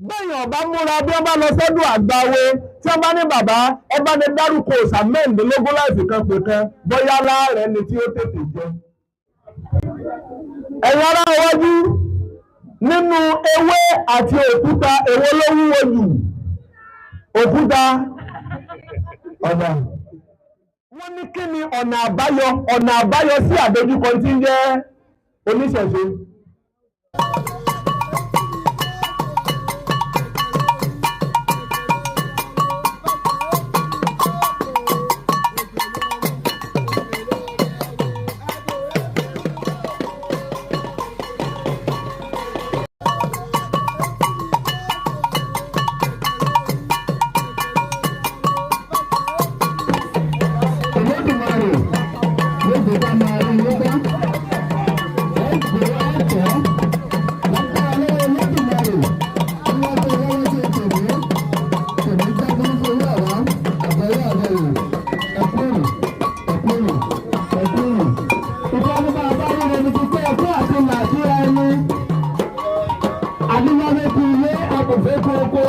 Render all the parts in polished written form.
Bẹ́yàn bá múra bí wọ́n bá lọ sọ́dọ̀ àgbáwo tí wọ́n bá ní bàbá ẹ bá ní dárúkọ òòṣà mẹ́rìndínlógún láìsí kan pè kan bóyá láàrẹ̀ ni tí ó tètè jẹ. Ẹ̀yin ará iwájú, nínú ewé àti òkúta èwo ló wúwo jù? Òkúta ọ̀nà. Wọ́n ní kí ni ọ̀nà àbáyọ ọ̀nà àbáyọ sí àdójúkọ tí ń jẹ́ oníṣẹ̀ṣe. Olódùmarè ló fi bá máa rí yín bá. Ẹ gbé ẹ̀tọ́ lágbára lọ́wọ́ Olódùmarè tí wọ́n tó lọ́wọ́ sí tèmi. Tèmi jábọ́ fún àwa àgbáyé àbẹ̀wò. Ẹ̀kúrù ẹ̀kúrù ẹ̀kúrù. Ìfọ́nù bá a bá rí ẹni ti pé ẹ̀kú àti làásìrà ẹni. Adúláwọ̀ kú ilé akọ̀fẹ́ kókó.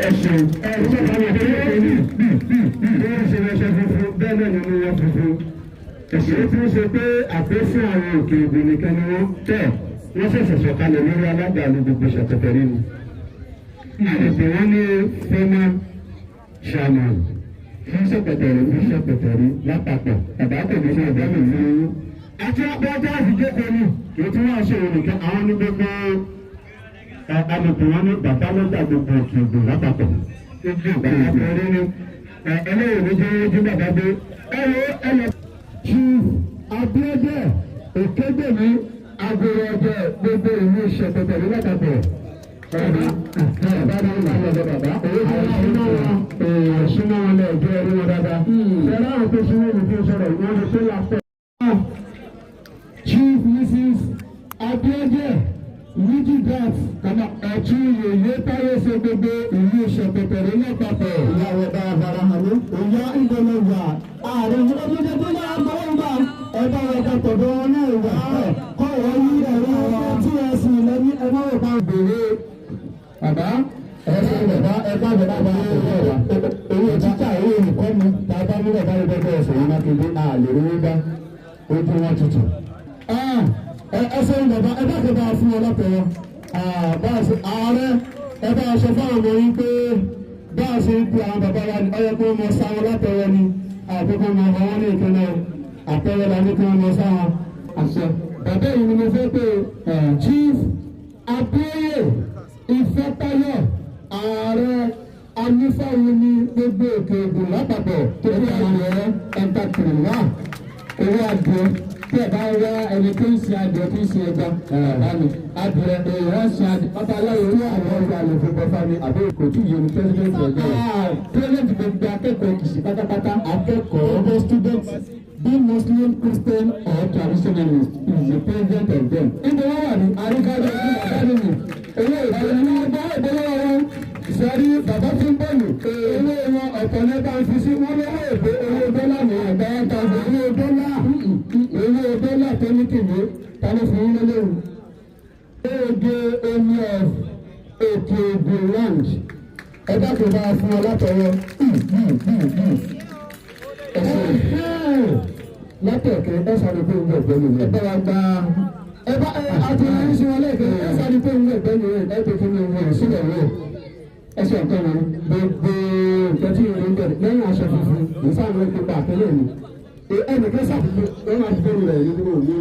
Ẹ̀sìn ẹ̀sìn kan ní bí wọ́n ṣe wọṣọ funfun bẹ́ẹ̀ náà ni wọ́n funfun. Ẹ̀sìn tí ń ṣe pé àpẹ́sìn àwọn òkè ògùn nìkan ni wọ́n tẹ̀ wọ́n ṣẹ̀ṣẹ̀ sọ̀kalẹ̀ lórí alágbàlú gbogbo ṣàtẹ̀tẹ̀rí ni. Àlejò wọn ní former chairman fún ṣẹ̀pẹ̀tẹ̀rí fún ṣẹ̀pẹ̀tẹ̀rí lápapọ̀ bàbá kò ní ṣe ọ̀gá mi fún. Àti ọ̀pọ̀ ọjọ́ àfijókòó ni. Kì í tún wá ṣe ìrìnkẹ́ àwọn ní gbogbo alùpùpù wọn ní bàbá lọ́gbà gbogbo Òkè Ògùn lápapọ̀. Bàbá bẹ̀rẹ̀ ni ẹlẹ́yìn ló jẹ́ ojú bàbá dé. Ẹ wo ẹ lọ. Chief Abiodun Òkègbèmí Agoro ọjọ́ gbogbo ìlú Ìṣẹ̀pẹ̀tẹ̀ ní lápapọ̀. Bàbá bàbá ní ìlànà ọ̀dọ̀ bàbá. Owó tí wọ́n súnmọ́ wọn súnmọ́ wọn lẹ̀ jẹ́ ẹrí wọn dáadáa. Ṣẹlá àwọn tó súnmọ́ mi fi sọ̀rọ̀ wọ́n ti tó lápẹ̀. Chief Mrs. Abiodun Wijidat kàmá ẹ̀tún yèyé táyé ṣe gbogbo ìlú Ìṣẹ̀pẹ̀tẹ̀ ní lápapọ̀. Ìyàwó bá fara hàn ní ìyá ìgbọ̀nà wà ààrẹ ìgbọ̀nà tó yà á bọ̀ wà ẹ̀bá ọ̀gá tọ̀dọ̀ wọn náà wà kọ́ wọ́n yí ẹ̀rọ tí ẹ sì lẹ́ní ẹ̀rọ ìbá Bèrè bàbá ẹsẹ bàbá ẹgbẹ́ bàbá bá owó títà owó olùkọ́ mi tá a bá mú bàbá rẹ bẹ́ẹ̀ sọ̀rọ̀ Mákindé a lè rówó bá ojú wọn tutù. Ẹsẹ bàbá ẹ bá kẹta fún ọ látọwọ́ ààrẹ ẹ bá aṣọ fáwọn ọmọ yín pé bá a ṣe ń pe àwọn bàbá wa ọyọ kó mọ sáwọn látọwọ́ ni àkókò mọ àwọn ní ìpínlẹ̀ àtẹwọ́ la ní kí wọ́n mọ sáwọn àṣẹ. Bàbá yìí ni mo fẹ́ pé Chief Abíóyè Ifátayọ̀ ààrẹ anífáwo ní gbogbo Òkè Ògùn lápapọ̀ tó fi ààrẹ ẹ̀ńtàkìrìnwá owó adìẹ tí ẹ bá wá ẹni tó ń sin adìẹ tó ń sin ẹja bàbá mi adìẹ èèyàn sin adìẹ babaláwo ní àwọn ọgbà lè fi bọ́fà mi àbí kò tí ì yé ni president ẹgbẹ́ rẹ̀ president gbogbo akẹ́kọ̀ọ́ Kìṣí pátápátá akẹ́kọ̀ọ́ gbogbo students, be Muslim, Christian or traditionalist, is the president of them. Ibo wọn wà ní àríkàdé ní bàbá mi ní owó ìbẹ̀rẹ̀ ní ọgbà ìbẹ̀rẹ̀ wọn sẹ́rí bàbá tí ń bọ̀ ní owó wọn ọ̀tọ̀ ní bá ń fi sí wọn lọ́wọ́ èdè owó dọ́là ní ẹ̀gbẹ́ 1,000 owó dọ́là owó dọ́là tó ní kìíní ta ló fi ń lélẹ́wù. Oge omi of Òkè Ògùn land ẹ dákun bá a fún ọ látọwọ́ ẹsẹ̀ látẹ̀kẹ́ ẹ sáré pé ń gbẹ̀gbẹ́ mi ẹ bá wa gba ẹ bá ẹ àti ẹ ń ṣe wọn lẹ́ẹ̀kẹ́ ẹ sáré pé ń gbẹ̀gbẹ́ mi ẹ tó fún mi wọ̀ sílẹ̀ wọ̀ ẹ sọ nǹkan mi gbogbo nǹkan tí ìrìn bẹ̀rẹ̀ lẹ́yìn aṣọ funfun ní sáwọn ẹ̀ pípa àtẹ́lẹ̀ mi ẹnìkan sàfihàn wọn máa fi fóònù rẹ̀ nínú òní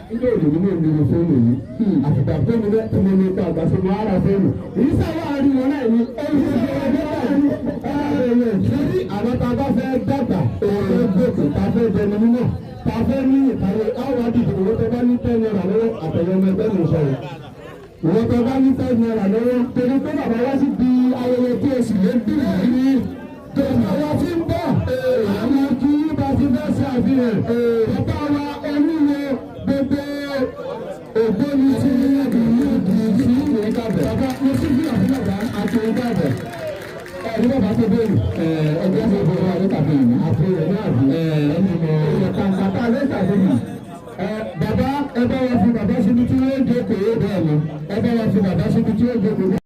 nígbà òní nínú òní fóònù yìí àtìgbà tó ní bẹ́ẹ̀ tó ní nípa àgbà fún mi ara fóònù èyí sábà rí wọn náà ní èyí sábà rí wọn náà ní torí àwọn tá a bá fẹ́ dàgbà òun gòkè tá a fẹ́ dẹni mímọ́ tá a fẹ́ ní ìtàwé àwọn àdìgbò owó tó bá ní 10 naira lọ́wọ́ àtẹ̀yẹ ọmọ ẹgbẹ́ mi sọ̀rọ̀ ìwọ tó bá ní 10 naira lọ́wọ́ torí pé bàbá wá sí di ayẹyẹ tí oṣù lé bí ní tòun wa ti ń bọ̀ àwọn kí bá ti fẹ́ ṣe àfihàn bàbá wa olúwo gbogbo ògbóni tí ìlú sí ìkàbẹ̀ bàbá mo sì fi àfihàn bàbá àti ìkàbẹ̀ ẹ̀rí bàbá tó bẹ̀rù ẹgbẹ́ tó bẹ̀rù àti kàbẹ̀ yìí àti ẹ̀ náà bí ẹni mọ̀ kàǹkàtà lẹ́sà lẹ́yìn. Bàbá ẹ bá wa fi bàbá síbi tí wọ́n jókòó bẹ́ẹ̀ ni ẹ bá wa fi bàbá síbi tí wọ́n jókòó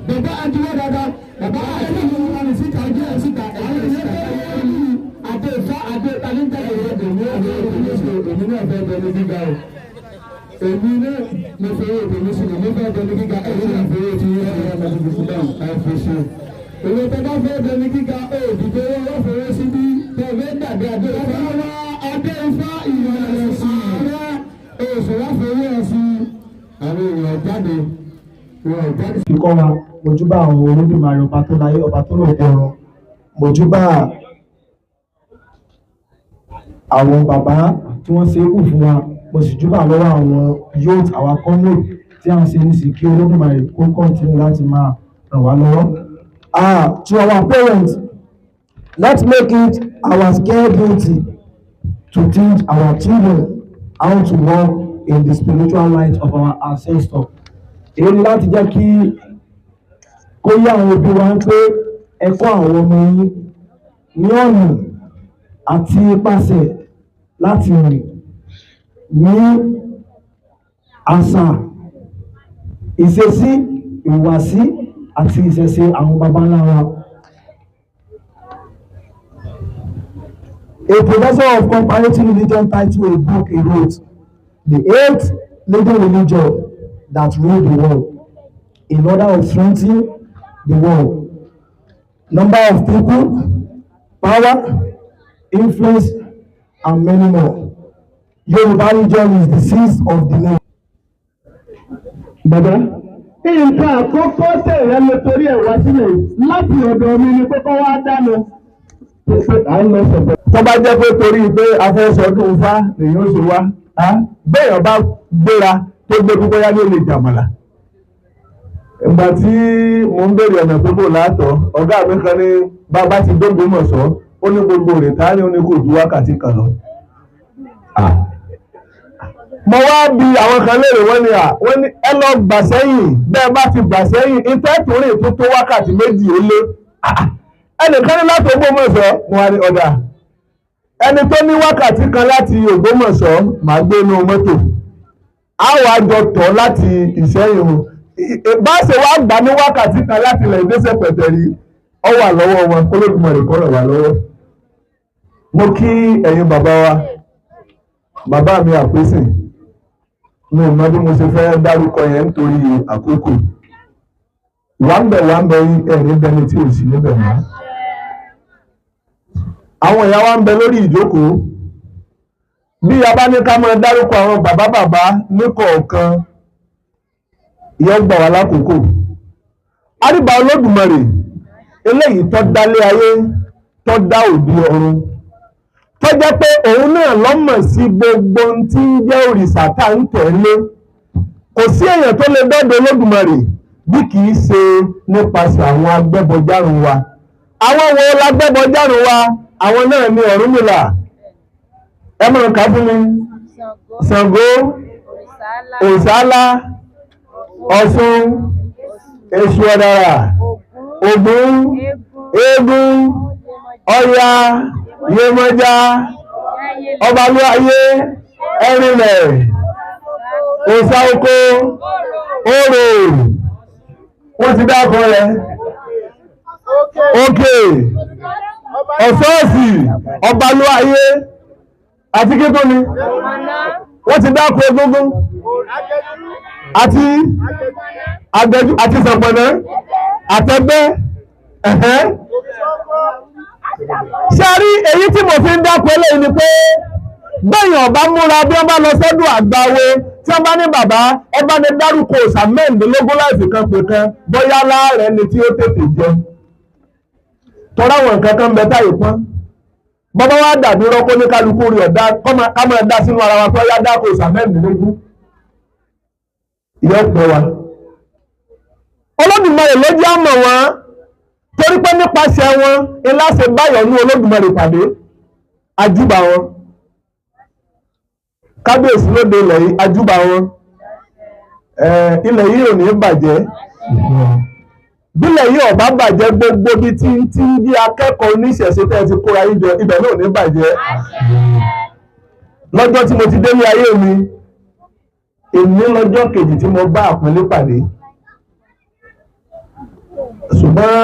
bàbá adúlọ́ dáadáa bàbá ẹni mú wọn síta jẹ́ síta ẹ̀yẹ síta àti ìfá àti ìtàlíńtà ẹ̀yẹ èmi èmi náà fẹ́ bẹ̀rẹ̀ gíga o èmi náà mo fẹ́ èmi sí èmi fẹ́ bẹ̀rẹ̀ gíga èmi náà fẹ́ èmi ẹ̀yẹ ẹ̀ fi ṣe. Èmi tó bá fẹ́ bẹ̀rẹ̀ gíga ó dìde wọ́n fẹ́rẹ́ síbí tẹ̀fẹ́ dàbí adé ifá wá adé ifá ìrọ̀lẹ́ sí i oṣù wá fẹ́rẹ́ sí i àwọn èèyàn jáde wọn jáde. Fi kọ́ wa mojúbà àwọn Olódùmarè ọba tó láyé ọba tó lòdì ọ̀run mojúbà àwọn bàbá tí wọ́n ṣe é kù fún wa mo sì júbà lọ́wọ́ àwọn youth our comrade tí à ń ṣe nísìnyí kí Olódùmarè kó continue láti máa ràn wá lọ́wọ́. Ah, to our parents, let's make it our sacred duty to teach our children how to walk in the spiritual light of our ancestors. Èyí ni láti jẹ́ kí kó yé àwọn òbí wa ń pé ẹ kọ́ àwọn ọmọ yín ní ọ̀nà àti ipasẹ̀ láti rìn ní àṣà ìṣesí ìhùwàsí àti ìṣẹ̀ṣe àwọn baba ńlá wa. A professor of comparative religion titled a book he wrote, "The Eight Leading Religion That Rule the World," in order of strengthening the world, number of people, power, influence, and many more. Yoruba region is the seat of the name. Bàbá, nǹkan àkọ́kọ́ tẹ̀yẹ́ lè torí ẹ̀ wá sílẹ̀ láti ọ̀dọ̀ mi ni pé kọ́ wá dáná. À ń lọ sọ̀tọ̀. Tó bá jẹ́ pé torí pé a fẹ́ sọdún Ifá lèyìn ó ṣe wá, bẹ́ẹ̀ bá gbéra tó gbé púpọ̀ yá ní olè jàmàlà. Ìgbà tí mò ń béèrè ọ̀nà pé bò látọ̀, ọ̀gá mi kan ní bàbá ti dógbómọ̀ṣọ́, ó ní gbogbo rẹ̀ ní ó ní kò ju wákàtí kan lọ. Mo wá bi àwọn kan léèrè, wọ́n ní à wọ́n ní ẹ lọ gbà sẹ́yìn, bẹ́ẹ̀ bá ti gbà sẹ́yìn ìtẹ́tùrìn tó tó wákàtí 2 ó lé. Ẹnìkan ní láti Ògbómọ̀ṣọ́, mo wá ní ọ̀dà ẹni tó ní wákàtí kan láti Ògbómọ̀ṣọ́ màá gbé inú mọ́tò, á wàá jọ tọ̀ láti Ìṣẹ́yìn o, bá ṣe wá gbà ní wákàtí kan láti ilẹ̀ ìgbésẹ̀ pẹ̀tẹ̀rí ọ wà lọ́wọ́ wọn, Olódùmarè kó ràn wá lọ́wọ́. Mo kí ẹ̀yin bàbá wa, bàbá mi àpèsè, mi ò mọ bí mo ṣe fẹ́ dárúkọ yẹn nítorí àkókò. Wà ń bẹ̀ wà ń bẹ̀ yín ẹ̀rín bẹni tí ò sí níbẹ̀ mọ́. Àwọn ìyá wa ń bẹ lórí ìjókòó. Bí a bá ní ká máa dárúkọ àwọn bàbá bàbá níkọ̀ọ̀kan, ìyẹn gbà wá lákòókò. Àríbá Olódùmarè eléyìí tó dálé ayé, tó dá òde ọ̀run, tó jẹ́ pé òun náà lọ́mọ̀ sí gbogbo ohun tí ń jẹ́ òrìṣà tá ń tẹ̀lé. Kò sí èèyàn tó lè dọ́dọ̀ Olódùmarè bí kì í ṣe nípasẹ̀ àwọn agbẹ́bọjárun wa. Àwọn wo lágbẹ́bọjárun wa? Àwọn náà ni Ọ̀rúnmìlà. Ẹ máa kà fún mi. Ṣàngó, Òrìṣàlá, Ọ̀ṣun, Èṣù Ọ̀dàrà, Ògún, Eégún, Ọya, Yemọja, Ọbalúayé, Ẹrinlẹ̀, Òòṣà oko, Orò, wọ́n ti dákọ rẹ̀. Òkè, Ọ̀ṣọ́ọ̀sì, Ọbalúayé, àti kí tó ni? Wọ́n ti dákọ egúngún, àti agbẹjú, àti sọ̀pọ̀nà, àtẹgbẹ́, ẹ̀hẹ́n. Ṣé rí èyí tí mo fi ń dákọ eléyìí ni pé bẹ́yàn ọba múra bí wọ́n bá lọ sọ́dún àgbáwo tí wọ́n bá ní bàbá ẹ bá ní dárúkọ òòṣà mẹ́rìndínlógún láìsí kan pè kan, bóyá láàrẹ ni tí ó tètè jẹ. Tọ́ra àwọn nǹkan kan ń bẹ táyé pọ́n. Bọ́bá wá dàbí rọ́kó ní kálukú rí ọ̀dá ká máa dá sínú ara wa pé ọyá dákọ òòṣà mẹ́rìndínlógún. Ìyẹn pẹ́ wa. Olódùmarè ló jẹ́ àmọ̀ wọn torí pé nípasẹ̀ wọn ńlá ṣe báyọ̀ ní Olódùmarè pàdé, ajúbà wọn. Kábíyèsí lóde ilẹ̀ yìí, ajúbà wọn. Ilẹ̀ yìí ò ní bàjẹ́. Bílẹ̀ yìí ò bá bàjẹ́, gbogbo bí tí ń tí bí akẹ́kọ̀ọ́ oníṣẹ̀ṣe tẹ́ ti kóra yín jọ, ibẹ̀ náà ò ní bàjẹ́. Lọ́jọ́ tí mo ti délé ayé mi, èmi lọ́jọ́ kejì tí mo bá àpọ́nlé pàdé. Ṣùgbọ́n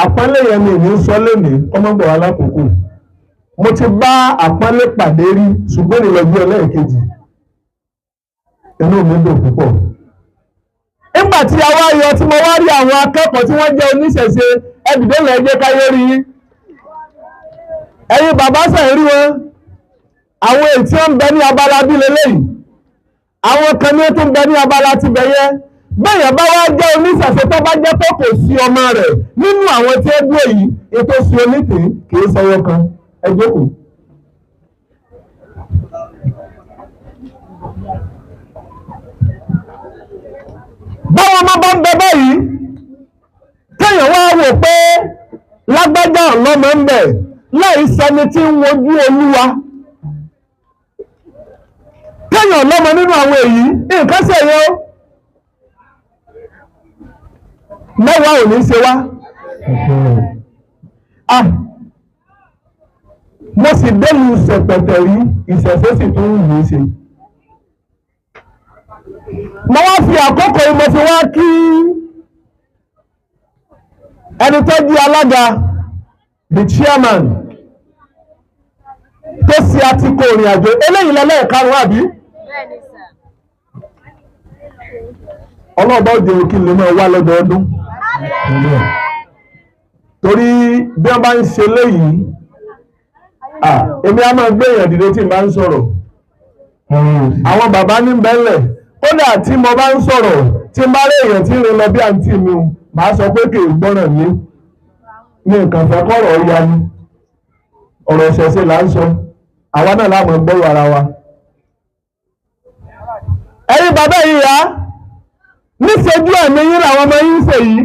àpọ́nlé yẹn mi ní sọ lénìí, kọ́mọ́gbọ̀n wa lákòókò. Mo ti bá àpọ́nlé pàdé rí, ṣùgbọ́n ní lọ́jọ́ ẹlẹ́ẹ̀kejì. Inú mi dùn púpọ̀. Nígbà tí a wá yọ tí mo wá rí àwọn akẹ́kọ̀ọ́ tí wọ́n jẹ́ oníṣẹ̀ṣe, ẹ̀dìdé lẹ̀ jẹ́ káyé rí yín. Ẹ̀yin bàbá sẹ̀ rí wọn. Àwọn èyí tí ó ń bẹ ní abala bí leléyìí. Àwọn kan ní ó tún bẹ ní abala ti bẹ̀ yẹn. Bẹ́ẹ̀ bá wá jẹ́ oníṣẹ̀ṣe tó bá jẹ́ pé kò sí ọmọ rẹ̀ nínú àwọn tí ó dúró yìí, ètò sí onítìí kì í sọyọ kan. Ẹ jókòó. Báwọn ọmọ bá ń bẹ báyìí, kéèyàn wá wò pé lágbájá ọlọ́mọ ń bẹ láì sẹni tí ń wojú Olúwa. Kéèyàn ọlọ́mọ nínú àwọn èyí, nǹkan ṣe yẹn o. Mẹ́wàá ò ní ṣe wá. Mo sì délu sẹ̀pẹ̀tẹ̀ rí, ìṣẹ̀ṣẹ̀ sì tún wù mí ṣe. Mo wá fi àkókò yìí mo fi wá kí ẹni tó di alága, the chairman, tó ṣe àtìkò ìrìn àjò eléyìí lẹ́lẹ́ẹ̀karùn-ún àbí? Ọlọ́ọ̀bá òde òkè lè máa wá lọ́dọọdún. Torí bí wọ́n bá ń ṣe léyìí, Èmi á máa gbé èèyàn dìde tí n bá ń sọ̀rọ̀. Àwọn bàbá ní bẹ́lẹ̀, kódà tí mo bá ń sọ̀rọ̀ tí n bá rí èèyàn tí ń rìn lọ bí àǹtí mi o, màá sọ pé kì í gbọ́ràn mi. Mi nǹkan fẹ́ kọ́rọ̀ ya ni. Ọ̀rọ̀ ìṣẹ̀ṣe là ń sọ. Àwa náà la máa gbọ́rọ̀ ara wa. Ẹ̀yin bàbá yìí yá, níṣojú ẹ̀mí yín làwọn ọmọ yín ń ṣe yìí.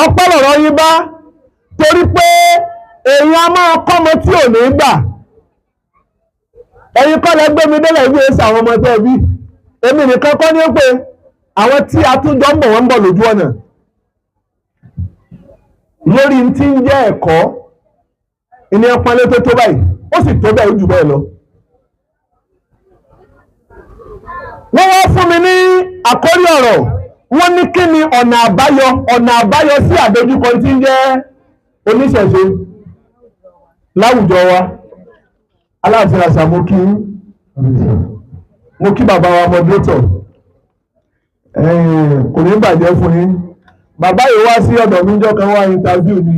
Ọpẹ́ lọ̀rọ̀ yín bá, torí pé èèyàn a máa kọ́mọ tí ò ní gbà. Ẹ̀yin kọ́ lẹ gbé mi délẹ̀ bí èsì àwọn ọmọ tẹ́ bí. Èmi nìkan kọ́ ní ó pé àwọn tí a tún jọ ń bọ̀ wọ́n ń bọ̀ lójú ọ̀nà. Lórí tí ń jẹ́ ẹ̀kọ́, ìní ẹpọnlé tó tó báyìí, ó sì tó bẹ́ẹ̀ jù bẹ́ẹ̀ lọ. Wọ́n wá fún mi ní àkórí ọ̀rọ̀, wọ́n ní kí ni ọ̀nà àbáyọ sí àdójúkọ tí ń jẹ́ oníṣẹ̀ṣe láwùjọ wa. Aláàfin àṣà, mo kí bàbá wa moderator, kò ní bàjẹ́ fún yín. Bàbá yìí wá sí ọ̀dọ̀ mi jọ́ kan wá interview mi,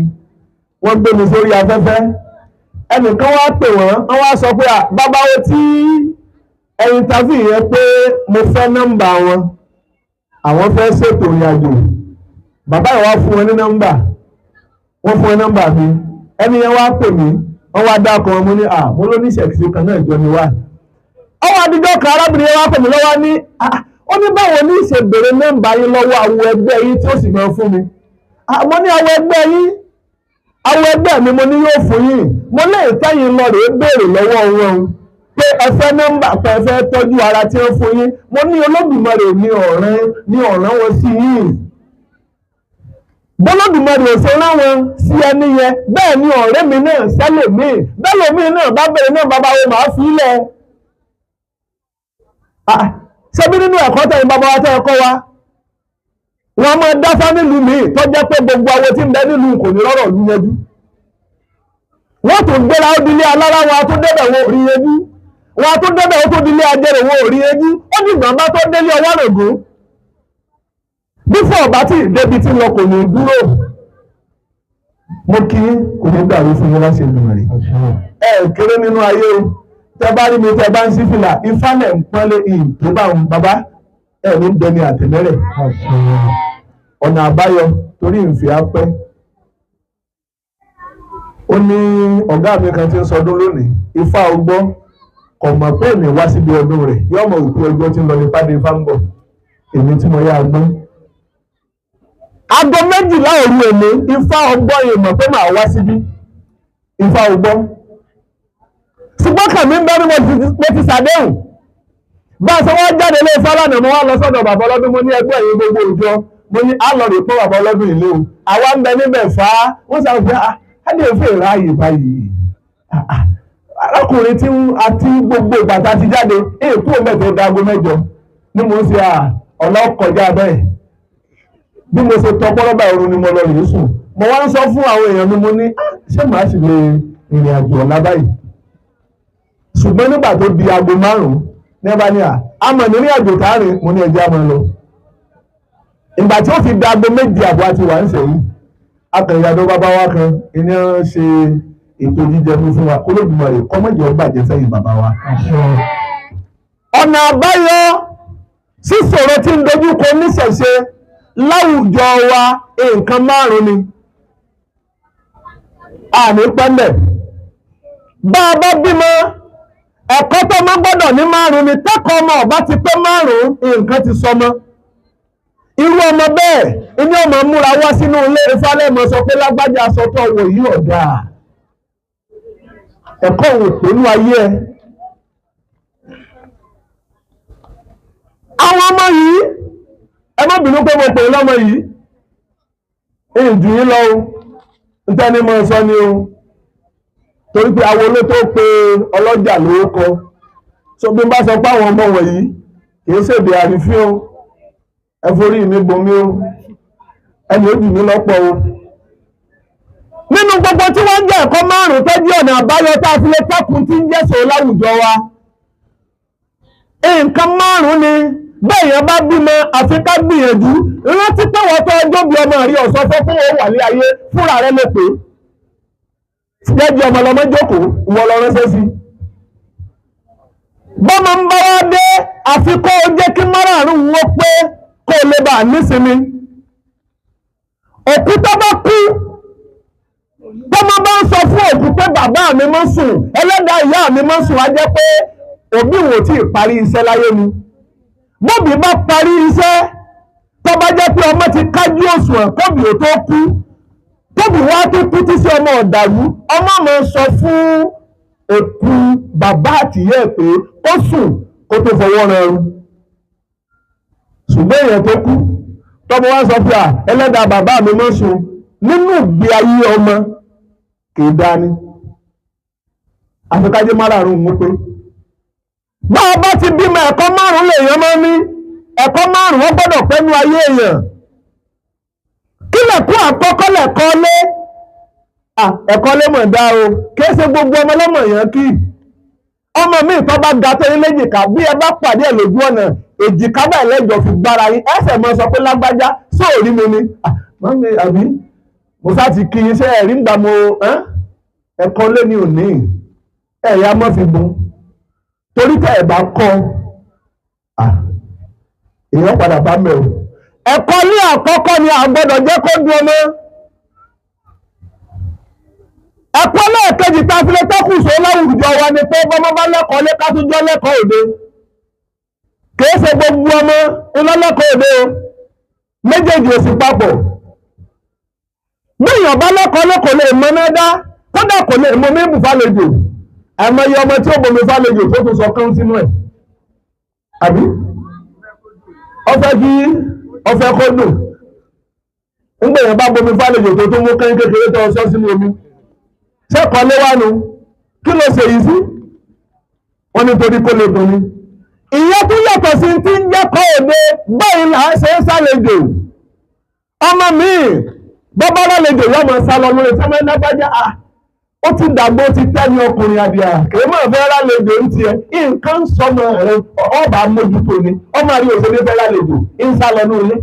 wọ́n gbé mi sórí afẹ́fẹ́. Ẹnìkan wá pè wọ́n, wọ́n wá sọ pé bàbá wo tí interview yẹn pé mo fẹ́ nọ́mbà wọn, àwọn fẹ́ ṣètò ìrìnàjò. Bàbá yìí wá fún wọn ní nọ́mbà, wọ́n fún wọn nọ́mbà mi. Ẹni yẹn wá pè mí, wọ́n wá dákọ̀ wọn, mo ní mo ló ní ṣẹ̀kìsì kan náà jọ ni wá. Ọwọ́ adijọ́ kan arábìnrin yẹn wá pè mí lọ́wọ́ ní ó ní báwo ní ìṣe bèrè nọ́mbà yín lọ́wọ́ àwọn ẹgbẹ́ yín tí ó sì máa fún mi. Mo ní àwọn ẹgbẹ́ yín, àwọn ẹgbẹ́ mi mo ní yóò fún yín. Mo lè tẹ́yìn lọ rèé béèrè lọ́wọ́ wọn pé ẹ fẹ́ nọ́mbà pé ẹ fẹ́ tọ́jú ara tí ó fún yín. Mo ní Olódùmarè ní ọ̀ràn wọn sí yín. Bọ́lọ́dùmarè ò ṣe ráwọn sí ẹni yẹn, bẹ́ẹ̀ ni ọ̀rẹ́ mi náà sẹ́lòmíì, bẹ́ẹ̀ lòmíì náà bá bẹ̀rẹ̀ náà bàbá wo màá fi lẹ̀. Ṣebí nínú ẹ̀kọ́ tẹ̀yìn bàbá wa tẹ́ ẹ kọ́ wa, wọ́n máa dáfá nílùú míì tó jẹ́ pé gbogbo awo tí ń bẹ nílùú kò ní rọ́rọ̀ lú yẹjú. Wọ́n tún gbéra ó dilé alára wọn tó débẹ̀ wọn ò rí yẹjú. Wọn tó débẹ̀ ó tó dilé ajẹrò wọn ò rí yẹjú. Ó dìgbà bá tó délé ọwọ́ rògó. Bí fún ọ̀bá tí débi tí lọ kò ní dúró. Mo kí kò ní dàrú fún yín láti ìlú rẹ̀. Ẹ kéré nínú ayé o. Tẹ bá rí mi tẹ bá ń sí fìlà, ifá lẹ̀ ń pọ́nlé ìyìn tó bá ń bàbá ẹ̀ ní dẹni àtẹ̀mẹ́rẹ̀. Ọ̀nà àbáyọ torí ìfẹ́ apẹ́. Ó ní ọ̀gá mi kan tí ń sọdún lónìí, ifá ọgbọ́n kò mọ̀ pé èmi wá síbi ọdún rẹ̀, yóò mọ̀ òkú ọgbọ́n tí ń lọ ní pàdé ifá ń bọ̀, èmi tí mo yá agbọ́n. Aago 12 òru èmi, ifá ọgbọ́n yìí mọ̀ pé màá wá síbí, ifá ọgbọ́n. Ṣùgbọ́n kàmí ń bẹ́ ní mo ti ṣàdéhùn. Bá a ṣe wá jáde lé ifá lánàá, mo wá lọ sọ́dọ̀ bàbá ọlọ́dún, mo ní ẹgbẹ́ yìí gbogbo òjò, mo ní á lọ rè pọ́ bàbá ọlọ́dún ìlú o. Àwa ń bẹ níbẹ̀ fà á, wọ́n sọ pé á lè fẹ́ ráàyè báyìí. Arákùnrin tí a ti gbogbo ìgbà tá a ti jáde, èèkú mẹ́tò dago 8 ni mo ń ṣe ọ̀nà kọjá bẹ́ẹ̀. Bí mo ṣe tọpọ́ lọ́ba ìrun ni mo lọ rèé sùn. Mo wá ń sọ fún àwọn èèyàn mi, mo ní ṣé màá sì lè rìnrìn àjò ọ̀la báyìí. Ṣùgbọ́n nígbà tó di aago 5 ní ẹ bá ní àmọ̀ nínú àjò táàrin, mo ní ẹjẹ́ àmọ́ lọ. Ìgbà tí ó fi di aago 7:30 àti wà ń sẹ́yìn, akànyàdó bàbá wa kan iná ṣe ètò jíjẹ fún wa, k'Olódùmarè kọ́mọ̀jẹ̀ ó bàjẹ́ sẹ́yìn bàbá wa. Ọ̀nà àbáyọ sísòro tí ń dojúkọ oníṣẹ̀ṣe láwùjọ wa nǹkan 5 ni. Àní pẹ́ńbẹ̀. Bá a bá bímọ, ẹ̀kọ́ tó máa gbọ́dọ̀ ní 5 ni. Tẹ́kọ̀ọ́ ọmọ ọ̀bá ti pé 5, nǹkan ti sọmọ. Irú ọmọ bẹ́ẹ̀ inú ọmọ múra wá sínú ilé Ifá lẹ́mọ̀ sọ pé lágbájá aṣọ tó wọ̀ yìí ọ̀dà. Ẹ̀kọ́ òun pẹ̀lú ayé ẹ. Àwọn ọmọ yìí, ẹ má bínú pé mo pè é lọ́mọ yìí, ìjù yín lọ o, ntẹ́ni mo sọ ni o, torí pé awo ló tó pe ọlọ́jà lórúkọ. So bí n bá sọ pé àwọn ọmọ wọ̀nyí kìí ṣèdè àrífín o, ẹ forí mi bomi o, ẹni ó jù mí lọ́pọ̀ o. Nínú gbogbo tí wọ́n ń jẹ́ ẹ̀kọ́ 5 tó jẹ́ ọ̀nà àbáyọ tá a fi lè tẹ́kùn tí ń jẹ́sọ̀ láwùjọ wa. Nǹkan 5 ni bẹ́ẹ̀ yẹn bá bímọ àfi ká gbìyànjú. Rántí pé wọ́n tó ọjọ́ bí ọmọ rí ọ̀sán fẹ́ fún òun wà ní ayé fúnra rẹ ló pé. Jẹ́jẹ́ ọmọ lọmọ jókòó, ìwọ lọ ránṣẹ́ sí. Bọ́mọ ń bá wá dé, àfi kó o jẹ́ kí márààrún wọn pé kó o lè bá a nísinmi. Òkú tó bá kú, tọ́mọ bá ń sọ fún òkú pé bàbá mi máa ń sùn, ẹlẹ́dàá ìyá mi máa ń sùn, á jẹ́ pé òbí wò tí ì parí iṣẹ́ láyé ni. Bóbi bá parí iṣẹ́, tó bá jẹ́ pé ọmọ ti kájú òṣùwọ̀n kóbi ò tó kú, tóbi wá tó kú tí sí ọmọ ọ̀dàrú, ọmọ máa sọ fún òkú bàbá àtìyẹ́ ẹ̀ pé ó sùn kó tó fọwọ́ ran ẹrú. Ṣùgbọ́n èèyàn tó kú, tọ́mọ wá sọ pé à ẹlẹ́dàá bàbá mi máa sùn, nínú ìgbé ayé ọmọ kì í dání. Àfikájé márààrún mú pé bá a bá ti bímọ, ẹ̀kọ́ márùn-ún lèèyàn máa ń ní. Ẹ̀kọ́ márùn-ún wọ́n gbọ́dọ̀ pẹ́nu ayé èèyàn. Kí lẹ̀kọ́ àkọ́kọ́? Lẹ̀kọ́ lé. Ẹ̀kọ́ lé mọ̀ dá o. Kìí ṣe gbogbo ọmọ lọ́mọ èèyàn kì í. Ọmọ mi tó bá ga tó yín léjìká, bí ẹ bá pàdé ẹ̀ lójú ọ̀nà, èjìká báyìí lẹ́jọ́ fi gbára yín, ẹsẹ̀ mọ́ sọ pé lágbájá sóòrí mi ni. Mọ́mí àbí mo sá ti kí iṣẹ́ ẹ̀rí ń gbà mo ẹ̀kọ́ lé ní òní ẹ̀yà mọ́ fi bùn, torí tẹ́ ẹ̀ bá kọ́ èèyàn padà bá mẹ́ o. Ẹ̀kọ́ ní àkọ́kọ́ ni a gbọ́dọ̀ jẹ́ kó dùn ọmọ. Ẹ̀kọ́ lẹ́ẹ̀kejì tá a fi lè tọ́kùn sọ láwùjọ wa ni pé bọ́mọ bá lẹ́kọ̀ọ́ lé, ká tún jọ́ lẹ́kọ̀ọ́ òde. Kìí ṣe gbogbo ọmọ iná lẹ́kọ̀ọ́ òde o, méjèèjì ò sì papọ̀. Béèyàn bá lẹ́kọ̀ọ́ lé, kò lè mọ náà dá, kódà kò lè mọ mímú fàlejò. Àìmọye ọmọ tí ó bomi fàlejò tó tún sọ kán sínú ẹ̀, àbí ọfẹ́ kí ọfẹ́ kó dùn. Ńgbà èèyàn bá bomi fàlejò tó tún mú kán kékeré tó sọ sínú omi, sẹ́kọ̀ọ́ lé wá nu? Kí ló ṣe yìí sí? Wọ́n ní torí kó lè dùn ni. Ìyẹn tún yàtọ̀ sí ti ń jẹ́kọ̀ọ́ òde. Báyìí là á ṣe ń ṣàlejò. Ọmọ mi bọ́bá lálejò yọmọ sá lọ lórí sọmọ ẹ̀dágbájá. Ó ti dàgbò, ó ti tẹ́ni ọkùnrin àbíà, kìí máa fẹ́ lálejò ń tiẹ̀. Nǹkan sọmọ rẹ ọba mójútó ni. Ọmọ àrí òṣèré fẹ́ lálejò ń sá lọ ní ilé.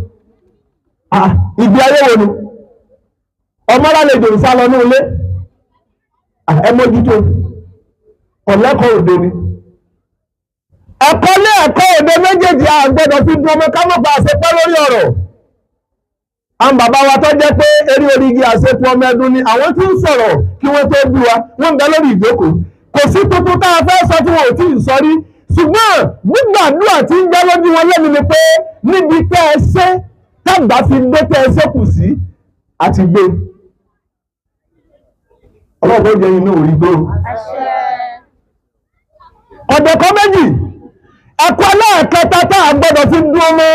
Ìgbé ayé wo ni ọmọ lálejò ń sá lọ ní ilé? Ẹ mójútó, ọ̀lẹ́kọ̀ọ́ òde ni. Ẹ̀kọ́ lé, ẹ̀kọ́ òde, méjèèjì a gbọ́dọ̀ fi dun ọmọ ká mọ̀ bá a ṣe pẹ́ lórí ọ̀rọ̀. Àwọn bàbá wa tó jẹ́ pé eré orí igi àṣepọ̀ ọmọ ẹdun ni àwọn tí ń sọ̀rọ̀ kí wọ́n tó bí wa, wọ́n ń bẹ lórí ìjókòó. Kò sí tuntun tá a fẹ́ sọ tí wọn ò tí ì sọ rí, ṣùgbọ́n gbígbàdúrà tí ń jẹ́ lójú wọn lẹ́nu ni pé níbi tẹ́ ẹ ṣe tàgbà fi dé, tẹ́ ẹ ṣe kù sí àti gbé. Ọlọ́run tó jẹ́ inú orí gbé o. Ọ̀dẹ̀kọ́ méjì, ẹ̀kọ́ ẹlẹ́ẹ̀kẹta tá a gbọ́dọ̀ fi dún ọmọ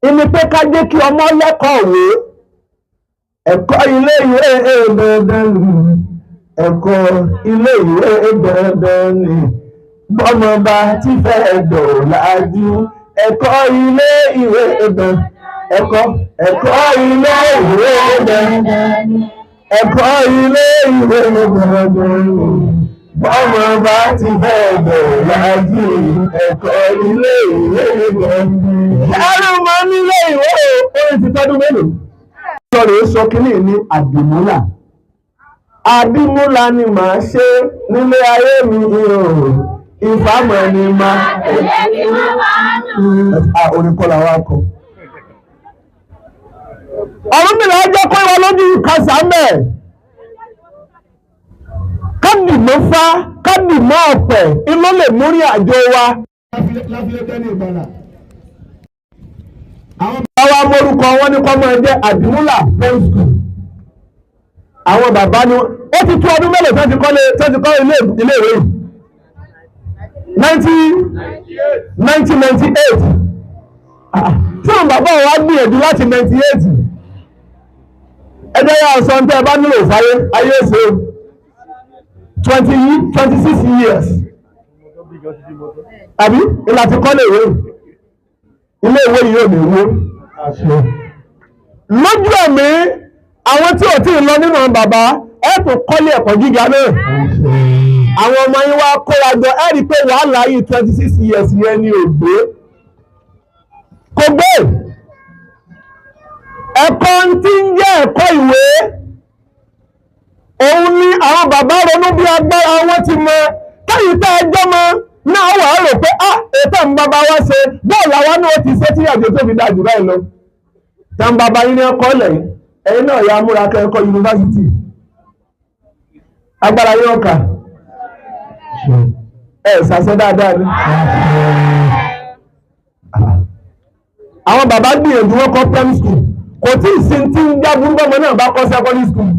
ìní pé ká jẹ́ kí ọmọ lẹ́kọ̀ọ́ òwe. Ẹ̀kọ́ ilé ìwé dandan ni, ẹ̀kọ́ ilé ìwé dandan ni, bọ́mọ bá ti fẹ́ dọ̀làjú, ẹ̀kọ́ ilé ìwé dandan, ẹ̀kọ́ ilé ìwé dandan ni, ẹ̀kọ́ ilé ìwé dandan ni, bọ́mọ bá ti fẹ́ dọ̀làjú, ẹ̀kọ́ ilé ìwé dandan ni. Ẹrù máa nílé ìwé orin ti tọ́dún mélòó? Lọ́rọ̀ sọ kínní ní àdìmúlà. Àdìmúlà ni màá ṣe nílé ayé mi ìhòòhò. Ìfàmọ̀ ni màá. Orin kọ́ làwọn akọ. Ọ̀rúnmìlà jẹ́ kó ìwọ lójú kásánmẹ̀. Kádìmọ́ fá, kádìmọ́ ọ̀pẹ̀, iná lè múrí àjò wa. Láfílẹ̀ tẹ́lẹ̀ ìgbàlà. Àwọn bàbá wa mórúkọ wọn ní kọ́ máa jẹ́ Àdìmúlà Prime School. Àwọn bàbá ni ó ti tó ọdún mélòó tó ti kọ́ ilé ìwé yìí? 1998. Tí àwọn bàbá wa gbìyànjú láti 98. Ẹjẹ́ yà sọ ní tẹ́ ẹ bá nílò fáyé ayé ṣe 26 years. Àbí ìlà ti kọ́ lè wé ilé ìwé yìí ò ní wó lójú ẹ̀mí àwọn tí ò tí ì lọ nínú bàbá ẹ̀ tó kọ́lé ẹ̀kọ́ gíga náà. Àwọn ọmọ yín wá kóra jọ, ẹ rí i pé wàhálà yìí 26 years yẹn ni ò gbé, kò gbé. Ẹ̀kọ́ tí ń jẹ́ ẹ̀kọ́ ìwé Òun ni àwọn bàbá ronú bí agbára wọn ti mọ káyìí tá a jọ́ mọ náà wà á rò pé ah ètò ń bàbá wa ṣe bọ́ọ̀lù àwa náà ti ṣe tí àjò tó fi dáa jù báyìí lọ. Tá ń bàbá yín ní ọkọ lẹ́yìn ẹ̀yin náà ya múra kẹ́kọ̀ọ́ yunifásitì. Agbára yóò kà ẹ ṣàṣẹ dáadáa ni. Àwọn bàbá gbìyànjú wọn kọ́ primary school, kò tí ì sin tí ń já burúkú ọmọ náà bá kọ́ secondary school.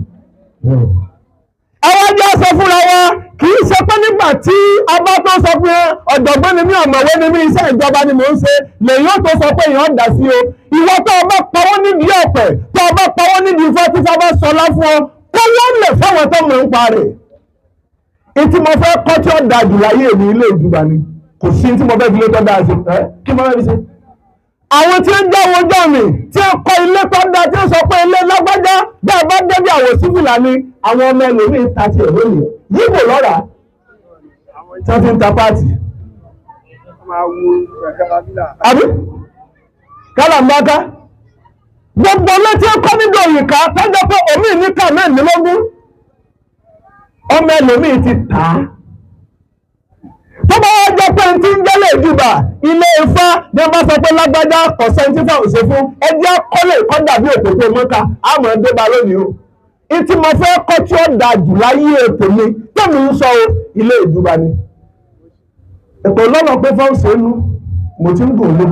Àwọn ajá sọ fúnra wa, kì í ṣe pé nígbà tí a bá tó sọ pé ọ̀jọ̀gbọ́n ni mí, ọ̀mọ̀wé ni mí, iṣẹ́ ìjọba ni mò ń ṣe, lèyìn ó tó sọ pé èèyàn dà sí o. Ìwọ tó o bá pawọ́ nídìí ọ̀pẹ̀, tó o bá pawọ́ nídìí ifá tí sábà sọlá fún ọ, kó wọ́n lè fáwọn tó mọ̀ ń pa rẹ̀. Ìtí mo fẹ́ kọ́ tí ó da jù láyé mi ilé ìjùbà ni, kò sí tí mo fẹ́ fi lé tọ́ da ṣe. Ẹ́ kí mo fẹ́ fi ṣe? Àwọn tí ń jẹ́ owó jọ mi tí ń kọ́ ilé tó da, tí ń sọ pé ilé lágbájá bí a bá débi àwọ̀ sífìlà ni, àwọn ọmọ ẹlòmíín ta tiẹ̀ lónìí yíbò lọ́ra tí wọ́n ti ń ta páàtì. Àbí kálàmbáká gbogbo ilé tí ń kọ́ nídìí òyìnká tó jẹ́ pé omi ní ká mẹ́rìnlélógún, ọmọ ẹlòmíín ti tà á. Tó bá wá jẹ́ pé tí ń jẹ́lẹ̀ ìjùbà ilé ifá ní wọ́n bá sọ pé lágbájá kọ̀sẹ́ntífà ò ṣe fún ẹjẹ́ kọ́lé kọ́ dàbí òpópó mọ́ta àmọ́ débà lónìí o. Ìtí mo fẹ́ kọ́ tí ó da jù láyé ètò mi tèmi ń sọ o, ilé ìjùbà ni. Ètò lọ́nà pé fọ́ọ̀sì nu mo ti ń gùn lé.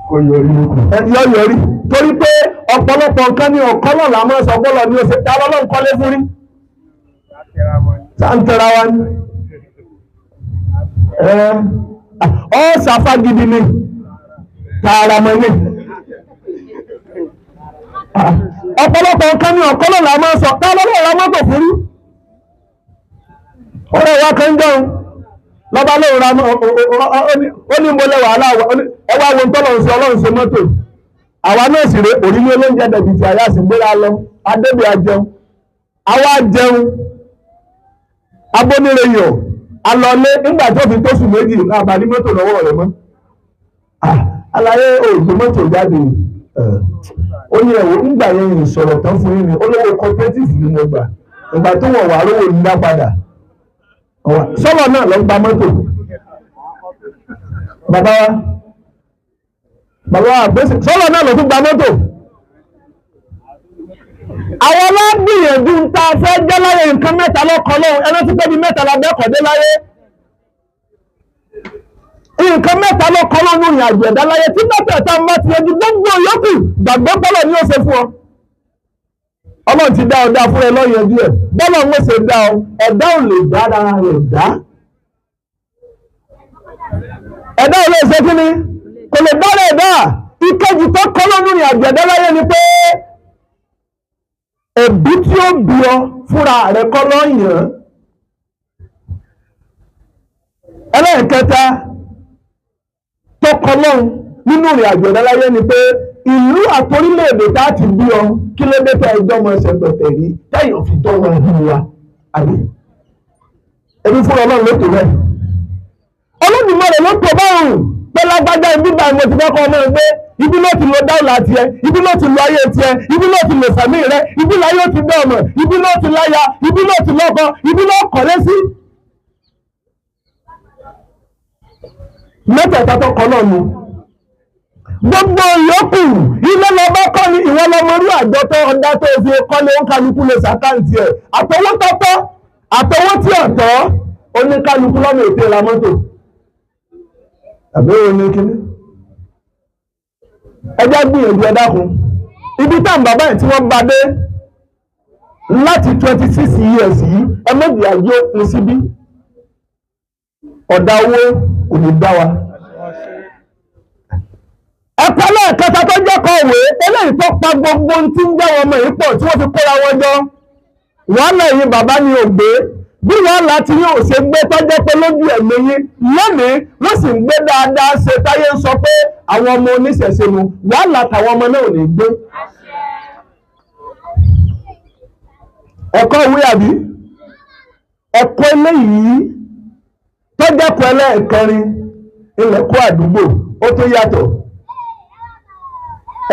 Kò yọrí lókun. Yọ yọrí torí pé ọ̀pọ̀lọpọ̀ nǹkan ní ọ̀kọ́ lọ́la máa ń sọ pọ́lọ̀ ní oṣù tá lọ́lọ́ ń kọ́lé fún rí. Sáà ń tẹra wa ni. Ọ ṣàfà gidi ni, tààrà mọ́ ni. Ọ̀pọ̀lọpọ̀ nǹkan ní ọ̀kọ́ lọ́la máa ń sọ tá lọ́lọ́ ra mọ́tò fún rí. Ọ̀rẹ́ wa kan jẹun lọ́ba lóun ra, ó ní mo lẹ wàhálà ẹwà wo tọ́lọ̀ ń ṣe, ọlọ́run ṣe mọ́tò. Àwa náà sì rè òrílé olóúnjẹ dẹ̀bìtì àyà sì gbéra lọ adébí ajẹun, àwa jẹun abóníreyọ̀ alọ́lé. Nígbà tó fi tóṣù méjì àbá ní mọ́tò lọ́wọ́ rẹ̀ mọ́. Àlàyé òògùn mọ́tò jáde, ó ní ẹ̀wọ̀ nígbà yẹn ìsọ̀rọ̀ tán fún yín ni olówó cooperative ni mo gbà, ìgbà tó wọ̀ wá rówó ní dá padà sọ́lọ̀ náà lọ gba mọ́tò. Bàbá wa bàbá wa àgbẹ̀sẹ̀ sọ́lọ̀ náà lọ tún gba mọ́tò. Àwọn alágbìyànjú ń ta fẹ́ jẹ́ láyé, nǹkan mẹ́ta lọ́kọ̀ lọ́hùn ẹni tí pé bí mẹ́ta la bẹ́kọ̀dé láyé. Nǹkan mẹ́ta lọ́kọ̀ lọ́hùn ìrìn àjò ẹ̀dá láyé tí mẹ́tẹ̀ẹ̀ta ń bá ti yanjú gbogbo yòókù gbàgbọ́ pọ́lọ̀ ní ó ṣe fún ọ. Ọlọ́run ti dá ọ dá fún ẹ lọ́yẹ̀dú ẹ̀, bọ́lọ̀ ń ṣe dá ọ, ẹ̀dá ò lè dá ara rẹ̀ dá. Ẹ̀dá ò lè ṣe kí ni? Kò lè dá rẹ̀ dá. Ìkejì tó kọ́ lọ́hùn ìrìn àjò ẹ̀dá láyé ni pé ẹ̀bí tí ó bí ọ fúnra rẹ̀ kọ́ lọ́yàn. Ẹlẹ́ẹ̀kẹta tó kọ́ lọ́hùn nínú ìrìn àjò ẹ̀dá láyé ni pé ìlú àtorílẹ̀-èdè tá a ti bí ọ, kí ló dé tẹ́ ẹjọ́ mọ ẹsẹ̀ pẹ̀tẹ̀ rí tẹ́yìn òfin tó wọn ẹ̀hún wa àbí? Ẹbí fúnra Ọlọ́run ló tó bẹ́ẹ̀. Olódùmarè ló tó báwùn pé lágbájá ibi bá mo ti fẹ́ kọ́ ọmọ ẹgbẹ́, ibi ló ti lo dáwùlà tiẹ̀, ibi ló ti lo ayé tiẹ̀, ibi ló ti lo sàmì rẹ, ibi láyé ó ti dá ọmọ, ibi ló ti láya, ibi ló ti lọ́kọ, ibi ló kọ̀lé sí. Mẹ́tẹ̀ẹ̀ta tó kọ́ náà nu. Gbogbo yòókù ilé lọ́bọ́ kọ́ ni ìwọ lọmọ orí àjọ tó ọ̀dá tó fi kọ́lé oníkálukú lè ṣàkáǹtì ẹ̀, àtọwọ́ tọ́tọ́ àtọwọ́ tí ọ̀tọ́ oníkálukú lọ́mọ ètè ra mọ́tò. Àbí òun ní kíní? Ẹjẹ́ gbìyànjú, ẹ dákun. Ibi táwọn bàbá yìí tí wọ́n bá dé láti 26 years yìí, ẹ méjì àjọ òpin síbí. Ọ̀dà owó kò ní dá wa. Ẹ̀kọ́ lẹ́ẹ̀kẹta tó jẹ́ kọ̀wé eléyìí tó pa gbogbo ohun tí ń jẹ́ wọn ọmọ yìí pọ̀ tí wọ́n fi kóra wọn jọ. Wàhálà yìí bàbá ni ò gbé bí wàhálà tí yóò ṣe gbé tó jẹ́ pé lójú ẹ̀mí yín lónìí wọ́n sì ń gbé dáadáa ṣe táyé ń sọ pé àwọn ọmọ oníṣẹ̀ṣe nu, wàhálà tàwọn ọmọ náà ò ní gbé. Ẹ̀kọ́ ìwé àbí ẹ̀kọ́ eléyìí tó jẹ́ kọ́ ẹlẹ́ẹ̀kẹrin ilẹ̀kọ́ àdúgbò ó tó yàtọ̀.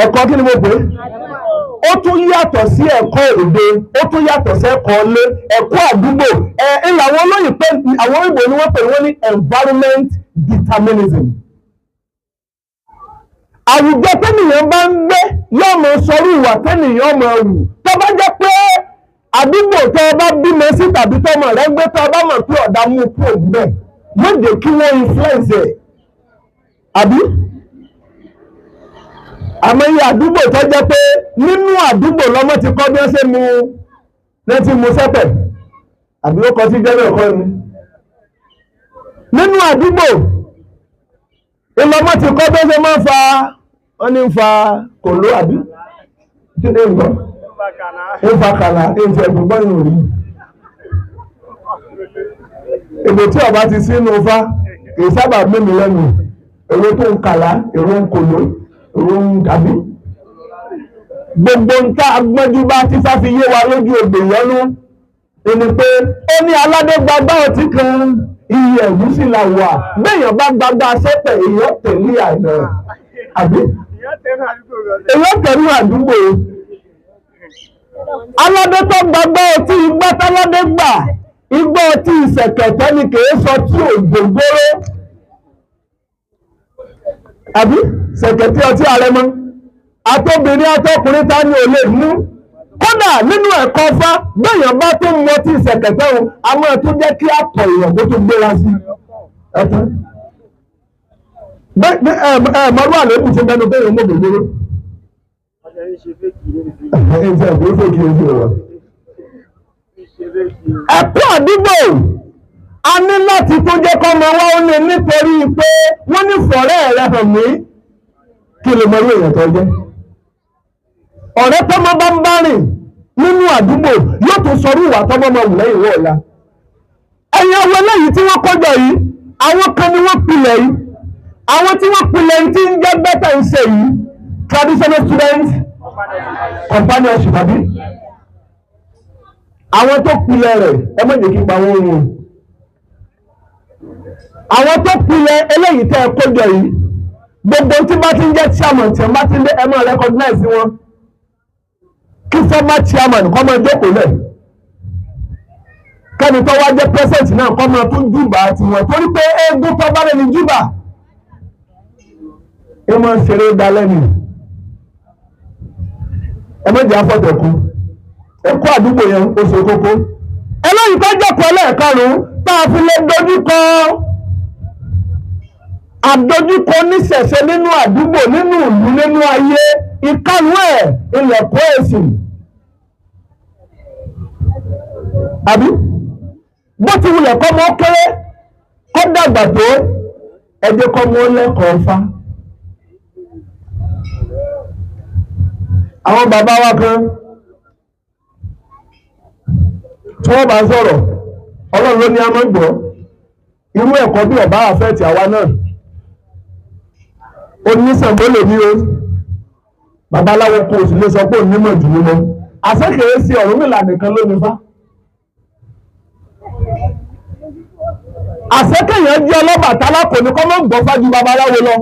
Ẹ̀kọ́ kí ni mo pè é? ó tún yàtọ̀ sí ẹ̀kọ́ òde, ó tún yàtọ̀ sí ẹ̀kọ́ ilé, ẹ̀kọ́ àdúgbò. Ẹ̀ ńlá àwọn olóyìn pé àwọn òyìnbó ni wọ́n pè wọ́n ní environment determinism. Àwùjọ tẹ́nìyàn bá ń gbé yóò máa sọrú ìwà tẹ́nìyàn máa wù. Tó bá jẹ́ pé àdúgbò tó o bá bímọ sí tàbí tọmọ rẹ gbé, tó o bá mọ̀ pé ọ̀dà mú kúrò níbẹ̀, yóò jẹ́ kí wọ́n influence ẹ̀. Àbí? Àmọ́ iye àdúgbò tó jẹ́ pé nínú àdúgbò lọ́mọ ti kọ́ bí wọ́n ṣe mu létí mu sẹ́pẹ̀, àbí ó kọ sí jẹ́bẹ̀ kọ́ ni. Nínú àdúgbò ìlọ́mọ ti kọ́ bí wọ́n ṣe máa ń fa, wọ́n ní ń fa kòló, àbí kí ni nǹkan ń fa kàlà, ń fi ẹ̀gbọ́n gbọ́n ìròyìn. Èdè tí ọba ti sínú fa kì í sábà mímí lẹ́nu, èrò tó ń kàlà, èrò ń kòló, èrò ń gàbí. Gbogbo ń tá agbọ́njú bá tí fá fi yé wa lójú ògbè yọnú ẹni pé ó ní aládé gbagbá ọtí kan, iye ẹ̀gúsí la wà. Béèyàn bá gbagbá sẹ́pẹ̀, èèyàn tẹ̀lé àná, àbí èèyàn tẹ̀lé àdúgbò. Aládé tó gbagbá ọtí, igbá táládé gbà, igbá ọtí ìṣẹ̀kẹ̀tẹ̀ ni, kì í sọ tí ògbógbóró, àbí ṣẹ̀kẹ̀tẹ̀ ọtí àrẹ̀mọ. Àtobìnrin àtọkùnrin ta ni ò lè mú? Kódà nínú ẹ̀kọ́ fá, béèyàn bá tó mọ tí ìṣẹ̀kẹ̀tẹ̀ òun, a máa tún jẹ́ kí àpọ̀ èèyàn tó tún gbéra sí ẹ̀tàn. Ẹ mọ̀rú àléébù tí mẹ́nu béèyàn mọ̀ gbogbo ẹ̀kọ́ àdúgbò. A ní láti tó jẹ́ kọ́ ọmọ wa ó ní, nítorí pé wọ́n ní fọ̀rẹ́ rẹ̀ hàn mí kí lè mọ̀rú èèyàn tó jẹ́. Ọ̀rẹ́ tọ́mọ bá ń bá rìn nínú àdúgbò yóò tún sọrú ìwà tọ́mọ máa wù lẹ́yìn ìwọ ọ̀la. Ẹ̀yin àwọn eléyìí tí wọ́n kọjọ yìí, àwọn kan ni wọ́n pilẹ̀ yìí, àwọn tí wọ́n pilẹ̀ yìí tí ń jẹ́ bẹ́tà ń ṣe yìí, traditional student companionship, àbí àwọn tó pilẹ̀ rẹ̀, ẹ má jẹ́ kí n pa wọ́n run. Àwọn tó pilẹ̀ eléyìí tẹ́ ẹ kójọ yìí, gbogbo tí bá ti ń jẹ́ chairman, tí wọ́n bá ti ń dé, ẹ máa recognize wọn. Kí former chairman kọ́ máa jókòó lẹ̀, kẹ́ni tó wá jẹ́ president náà kọ́ máa tún júbà tiwọn, torí pé eégún tó bá lẹ́ni júbà, ẹ máa ń ṣeré dalẹ́ ni. Ẹ má jẹ́ afọ́tẹ̀kù. Ẹ̀kọ́ àdúgbò yẹn ó ṣe kókó. Eléyìí tó jẹ́kọ̀ọ́ ẹlẹ́ẹ̀karùn-ún tá a fi lè dojúkọ àdojúkọ oníṣẹ̀ṣe nínú àdúgbò, nínú ìlú, nínú ayé, ìkarùn ẹ̀ ilẹ̀kọ́ ẹ̀sìn. Àbí bó ti wulẹ̀ kọ́ mọ́ kéré kọ́ dàgbà tó, ẹ jẹ́ kọ́ mọ́ lẹ́kọ̀ọ́ fa. Àwọn bàbá wa kan tí wọ́n bá sọ̀rọ̀, Ọlọ́run ló ní a máa ń gbọ́ irú ẹ̀kọ́ bí ọ̀bá àfẹ́ẹ̀tì àwa náà. Oníṣàngó lè ní o, babaláwo kò sì lè sọ pé òun nímọ̀ jù mí lọ. Àṣekèrè sí Ọ̀rúnmìlà nìkan ló ní fá. Àṣekèyàn jẹ́ Ọlọ́bàtálá kò ní kọ́ mọ́ gbọ́ fájú babaláwo lọ.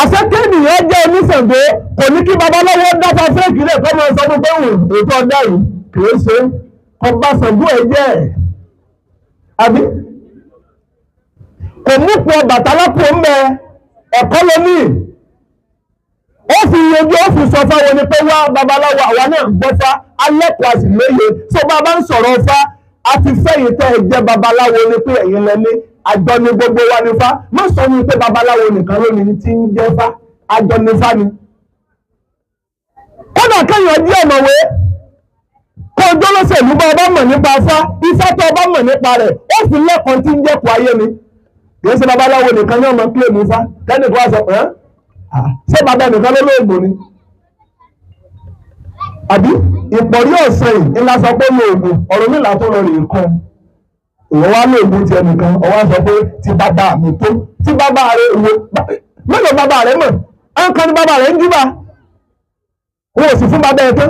Àṣekènìyàn jẹ́ oníṣàngó kò ní kí babaláwo dáfa fẹ́ẹ̀kì lẹ̀ kọ́ máa sọ fún pé òun ètò ọ̀dà yìí kìí ṣe ọba Ṣàngó ẹ̀ jẹ́ ẹ̀, àbí kò mú pọ̀ Ọbàtálá kò ń bẹ ẹ̀kọ́ lómi. Ó fi ojú ó fi sọ fáwọn ni pé wá babaláwo, àwa náà gbọ́fá alẹ́kọ̀ọ́ a sì lóye. Tó bá bá ń sọ̀rọ̀ fá, a ti fẹ́yìn tẹ́ ẹ jẹ́ babaláwo ni pé ẹ̀yin lẹ́ni àjọ ni gbogbo wa ní fá. Má sọ ní pé babaláwo nìkan ló ní tí ń jẹ́ fá, àjọ ní fá ni. Kódà kéèyàn jẹ́ ọ̀mọ̀wé kó o jólóṣèlú, bá ọba mọ̀ nípa fá, ifá tó ọba mọ̀ nípa rẹ̀, ó fi lẹ́kọ̀ọ́ tí ń jẹ́kọ̀ọ́ ayé ni. Kì í ṣe babaláwo nìkan ní ọmọ kílèmù fá kẹ́nìkan wá sọ ẹ́ ṣé bàbá nìkan ló lóògùn ni? Àbí ìpọ̀rí ọ̀sẹ̀ yìí ńlá sọ pé lóògùn Ọ̀rúnmìlà tó lọ rè kan, ìwọ wá lóògùn tiẹ̀ nìkan, ọwọ́ sọ pé ti bàbá mi tó ti bàbá rẹ wo mélòó bàbá rẹ mọ̀, ẹnkan ni bàbá rẹ ń júbà, wọn ò sì fún bàbá ẹ tán,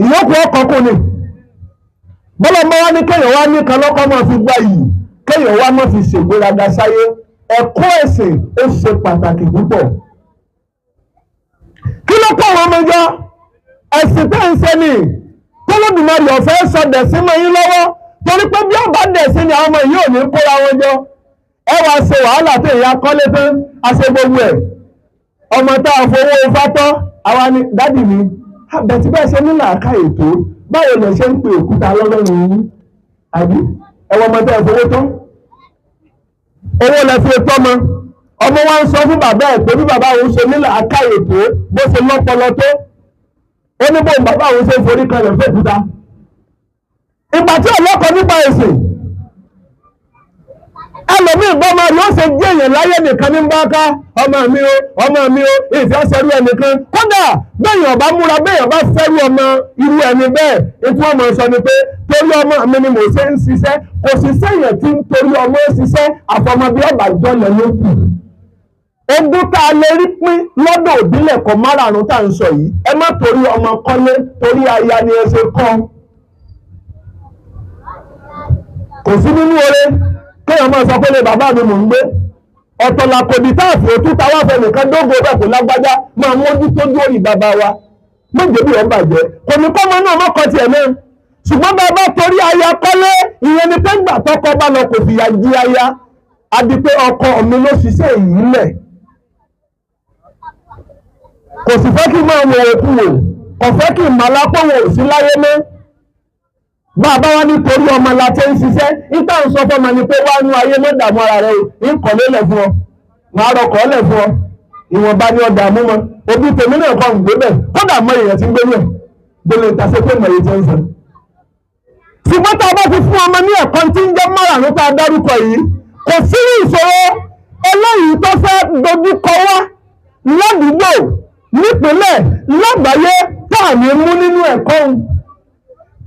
ìyókù ọkọ̀ kò ní. Bọ́lá ọmọ wa ní kéèyàn wá ní kan lọ́kọ́ máa fi gbá yìí, kéèyàn wá máa fi ṣègbéraga sáyé. Ẹ̀kọ́ ẹ̀sìn ó ṣe pàtàkì púpọ̀. Kí ló kọ́ àwọn ọmọ jọ? Ẹ̀sìn tẹ́ ń ṣe ni kólódùmarè ọ̀fẹ́ sọ dẹ̀sí mọ́ yín lọ́wọ́, torí pé bí ọba dẹ̀sí ni àwọn ọmọ yìí ò ní kóra wọn jọ. Ẹ wá ṣe wàhálà tó ìyá kọ́lé tán, a ṣe gbogbo ẹ̀. Ọmọ tá a fowó fátọ́, àwa ni dádì mi, àbẹ̀tí bẹ́ẹ̀ ṣe ní làákà ètò, báwo lẹ ṣe ń pe òkúta lọ́lọ́run yín? Àbí ẹwọ ọmọ tẹ́ ẹ fowó tán? Owó lẹ fi tọ́mọ. Ọmọ wa ń sọ fún bàbá ẹ̀ pé bí bàbá òun ṣe ní làákà ètò, bó ṣe lọ́pọlọ tó, ó ní bóun bàbá òun ṣe forí kalẹ̀ fẹ́kúta. Ìgbà tí ọlọ́kọ̀ nípa ẹ̀sìn, ẹlòmíì bọ́mọ rẹ̀ ó ṣe jẹ́ èèyàn láyé nìkan ní bá ká, ọmọ mi o, ọmọ mi o, ìfẹ́ ṣerú ẹnìkan. Kódà béèyàn bá múra, béèyàn bá fẹ́rú ọmọ irú ẹni bẹ́ẹ̀, ètò ọmọ sọ ni pé torí ọmọ mi ni mò ń ṣe ń ṣiṣẹ́, kò sì séèyàn tí ń torí ọmọ ń ṣiṣẹ́, àfọmọbí ọ̀bà jọlẹ̀ ló kù. Ogún tá a lè rí pín lọ́dọ̀ òbílẹ̀ kọ́ márààrún tá à ń sọ yìí, ẹ má torí ọmọ kọ́lé, torí aya ni ẹ ṣe kọ́. Kò sí nínú oore kéèyàn máa sọ pé lè bàbá mi mò ń gbé. Ọ̀tọ̀ làkòdì táàfù òtúta wá fẹ́ nìkan dógò bẹ́ẹ̀ kò lágbájá máa mójú tójú òrì bàbá wa. Méje bí wọ́n bàjẹ́. Kò ní kọ́mọ náà mọ́kọ tiẹ̀ náà. Ṣùgbọ́n bàbá torí aya kọ́lé, ìyẹn ni pé ńgbà tọkọ bá lọ kò fìyà jí aya. A di pé ọkọ mi ló ṣiṣẹ́ èyí lẹ̀. Kò sì fẹ́ kí n máa wò òkú wò, kò fẹ́ kí n máa lápò wò sí láyé mọ́. Bàbá wa nítorí ọmọ la ti ń ṣiṣẹ́, níta ń sọ fọmọ ni pé wá nú ayé mọ́ dààmú ara rẹ o, ń kọ̀lé lẹ̀ fún ọ, màá rọkọ̀ lẹ̀ fún ọ, ìwọ̀nba ni ọ̀dà mú mọ́. Òbí tèmi náà kọ́ ń gbé bẹ̀, kódà mọ èèyàn tí ń gbé bẹ̀, gbélé ìtàsé pé mọ èyí tí ń sọ. Ṣùgbọ́n tá a bá ti fún ọmọ ní ẹ̀kọ́ tí ń jẹ́ márààrún tá a dárúkọ yìí, kò sí ìṣòro eléyìí tó fẹ́ dojú kọ wá ládùúgbò, nípínlẹ̀, lágbàáyé tá à ní mú nínú ẹ̀kọ́ òun.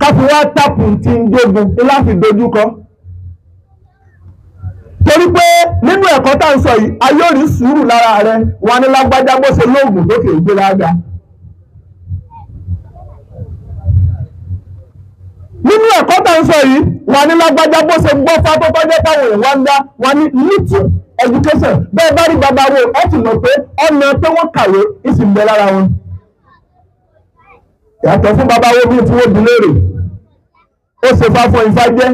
Káfí wá takùn tí ń jogun láti dojú kọ. Torí pé nínú ẹ̀kọ́ tá à ń sọ yìí, a yóò rí sùúrù lára rẹ, wọn ní lágbájá bó ṣe lóògùn tó kè é gbéraga. Nínú ẹ̀kọ́ tá à ń sọ yìí, wọn ní lágbájá bó ṣe gbọ́ fá tó tọ́jọ́ táwọn èèyàn wá ń dá, wọn ní little education. Bẹ́ẹ̀ bá rí bàbá wo, ẹ ti mọ̀ pé ọ̀nà pé wọ́n kàwé ìsìn bẹ lára wọn. Yàtọ̀ fún bàbá wo bíi tí wọ́n bi léèrè, ó ṣe fá fún ifá jẹ́.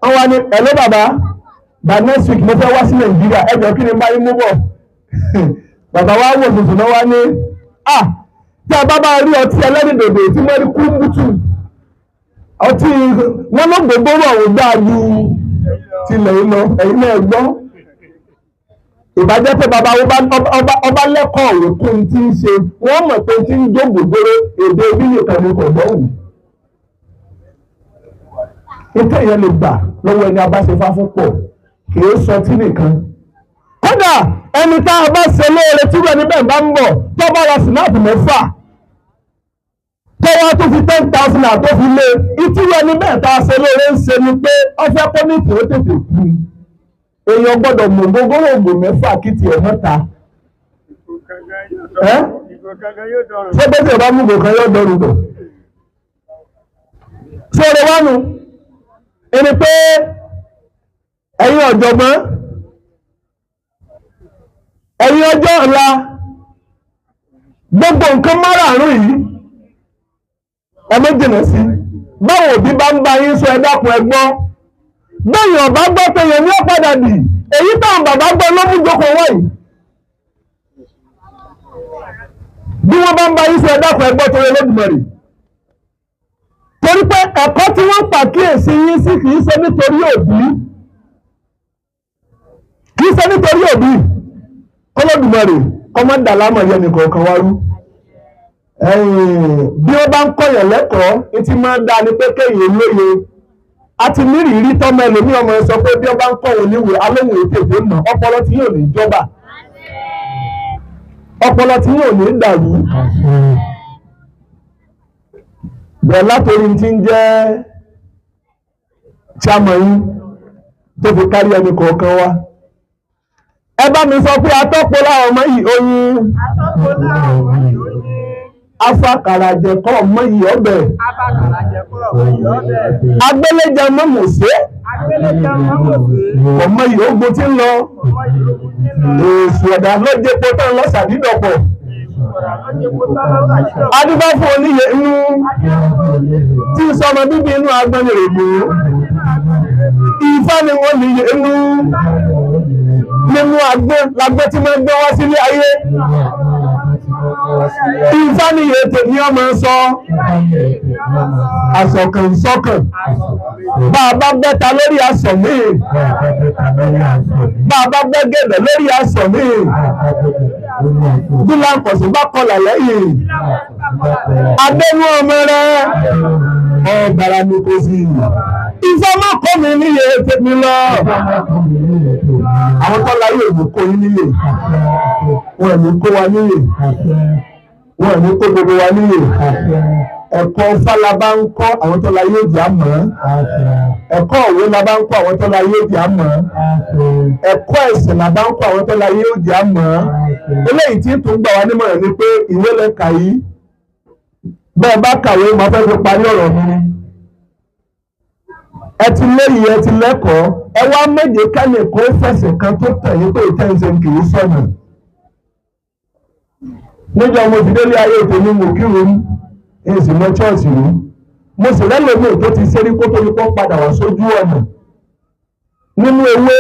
Wọ́n wá ní hello bàbá, by next week mo fẹ́ wá sí Nàìjíríà, ẹ jọ̀ọ́ kí ni bá yín mú bọ̀? Bàbá wa wò tuntun náà wá ní, ah, tí a bá bá rí ọtí ẹlẹ́rìndòdò tí wọ́n rí kúmbùtù, ọtí wọn ló gbogbo ọ̀hún dáa ju tilẹ̀ yìí lọ, ẹ̀yin náà gbọ́. Ìbàjẹ́ pé bàbá ọba lẹ́kọ̀ọ́ òwe kún tí ń ṣe, wọ́n mọ̀ pé tí ń jó gbogbooro èdè orí nìkan ni kò gbọ́hùn. Ìtẹ̀ yẹn lè gbà lọ́wọ́ ẹni abáṣefá fún pọ̀, kìí sọ tí nìkan. Kódà ẹni tá a bá ṣe lóore tí wọ́n níbẹ̀ bá ń bọ̀ tó bá ra sìnáàpù mẹ́fà tó wá tó fi 10,000 àtó fi lé, ìtú ẹni bẹ́ẹ̀ tá a ṣe lóore ń ṣe ni pé ọfẹ́ kọ́mìtì ó tètè kú. Èèyàn gbọ́dọ̀ mú gbogbo ògùn mẹ́fà kí tiẹ̀ mọ́ta. Ṣé pé tí o bá mú gò kan yóò dọrùn bọ̀? Sọ̀rọ̀ wánu, ẹni pé ẹ̀yin ọ̀jọ̀gbọ́n, ẹ̀yin ọjọ́ ọ̀la, gbogbo nǹkan márààrún yìí, ẹ má jìnnà sí. Báwo òbí bá ń bá yín sọ ẹ dákun ẹ gbọ́. Bẹ́ẹ̀ni ọ̀bá gbọ́ pé yẹn ní ọ̀padà dì, èyí táwọn bàbá gbọ́ ló mú jókòó wọ̀nyí. Bí wọ́n bá ń bá yín sọ ẹ dákun ẹ gbọ́ torí Olódùmarè. Torí pé ẹ̀kọ́ tí wọ́n pàkíyèsí yín sí kìí ṣe nítorí òbí. Kìí ṣe nítorí òbí. Kọ́lọ́dùmarè kọ́ má dà lámọ̀ yẹn nìkọ̀ọ̀kan wá rú. Bí wọ́n bá ń kọ̀yàn lẹ́kọ̀ọ́, etí máa ń dá ni pé kéèyàn lóye. A ti ní ìrírí tọ́mọ ẹlòmíì ọmọ ẹ sọ pé bí wọ́n bá ń kọ́ òun níwèé alóhùn ètò ètò mọ̀, ọpọlọ tí yóò ní jọba. Ọpọlọ tí yóò ní dàrú. Bẹ̀rẹ̀ látòrí tí ń jẹ́ chairman yín tó fi kárí ẹnì kọ̀ọ̀kan wa. Ẹ bá mi sọ pé atọ́pọ̀ láwọn ọmọ yìí oyin. Afakàràjẹ kọ́ ọmọ yìí ọbẹ̀. Agbéléjẹ mọ̀mọ̀sé. Ọmọ yìí ogun tí ń lọ. Èsù ọ̀dà ló jẹpo tán lọ sàdídọ̀pọ̀. Adúgbò fún oníyè inú tí ń sọmọ bíbí inú agbọ́nirègbò. Ifá ni wọ́n níyè inú nínú agbọ́n lágbọ́n tí máa ń gbé wá sílé ayé. Ifá níyè tèmi ọmọ sọ àsọ̀kàn sọ́kàn. Bá a bá bẹ́ta lórí aṣọ míì. Bá a bá bẹ́ gẹ̀dẹ̀ lórí aṣọ míì. Bí láǹkọ̀sí bá kọlà lẹ́yìn. Adénú ọmọ rẹ̀ ọ̀gbàrà mi kò sí. Ifá má kọ́ mi níyè tèmi lọ. Àwọn tó láyé ò ní kó yín níyè. Wọn ò ní kó wa níyè. Wọn ò ní kó gbogbo wa níyè. Ẹ̀kọ́ Ifá la bá ń kọ́ àwọn tó láyé òjì á mọ̀. Ẹ̀kọ́ òwe la bá ń kọ́ àwọn tó láyé òjì á mọ̀. Ẹ̀kọ́ ẹ̀sìn la bá ń kọ́ àwọn tó láyé òjì á mọ̀. Eléyìí tí tún gbà wá nímọ̀ràn ni pé ìwé lẹ kà yìí. Bẹ́ẹ̀ bá kàwé, màá fẹ́ fi parí ọ̀rọ̀ mi ni. Ẹ ti léyìí, ẹ ti lẹ́kọ̀ọ́, ẹ wá méje kẹ́lẹ̀ kó fẹ̀sẹ̀ kan tó tẹ̀lé pé ìtẹ̀sẹ̀ kì í sọ̀nà. Níjọ́ mo ti délé ayé tèmi, mo kírun, èyí sì lọ ṣọ́ọ̀ṣì rí. Mo sì rẹ́lòmíì tó ti ṣẹ́rí kó tó ní kó padà wá sójú ọ̀nà. Nínú ewé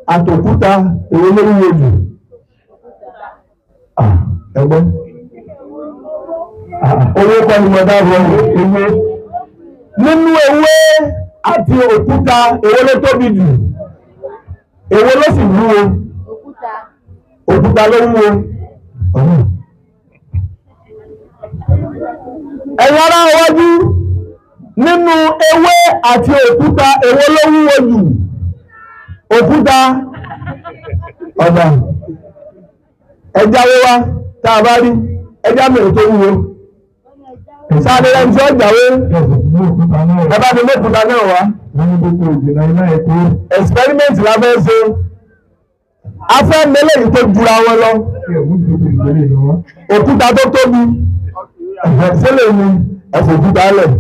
àtòkúta, èwo ló wúwo jù? Ẹ̀gbọ́n. Owó kọ́ ni mo dá rọ ewé. Nínú ewé àti òkúta, èwo ló tóbi jù? Èwo ló sì wúwo? Òkúta ló wúwo. Ẹ̀yin ará iwájú, nínú ewé àti òkúta, èwo ló wúwo jù? Òkúta. Ọ̀dà ẹja wíwá tá a bá rí ẹja mìíràn tó wúwo. Sáré ẹni tí ó jáwé, ẹ bá mi mọ́kúta náà wá. Experiment la fẹ́ ṣe. A fẹ́ mẹ́lẹ̀ yìí tó jura wọn lọ. Òkúta tó tóbi sílẹ̀ ni ẹ̀fọ́ òkúta lẹ̀.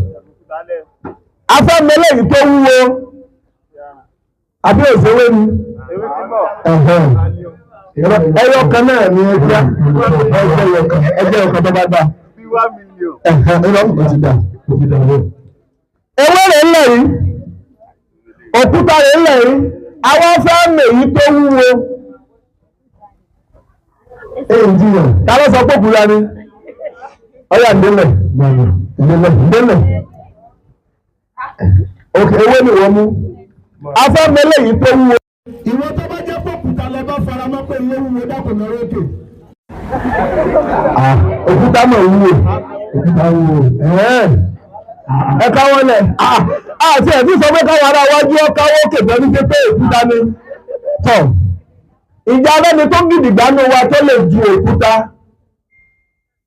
A fẹ́ mẹ́lẹ̀ yìí tó wúwo àbí òṣèré ni ẹyọ kan náà ni ẹjẹ ẹjẹ ọkan tó bá dá ewé rẹ̀ ńlẹ̀ yìí, òkúta rẹ̀ ńlẹ̀ yìí, àwọn fẹ́ mèyí tó wúwo. Ta ló sọ pé òkúta ni? Ọyà ndélẹ̀ ndélẹ̀ ndélẹ̀. Òkè ewé ni wọ́n mú. Afẹ́ mẹ́lẹ̀ yìí tó wúwo. Ìwọ tó bá jẹ́ pé òkúta lẹ bá faramọ́ pé ló wúwo, dákun lọ rókè. Òkúta mọ̀ wúwo. Òkúta wúwo. Ẹ káwọ́ lẹ̀. Àti ẹ̀bí sọ pé káwọn ará wájú ọ káwọ́ òkè pẹ̀lú pé òkúta ni. Tọ̀. Ìjà abẹ́ni tó gidigba nù wa tó lè ju òkúta.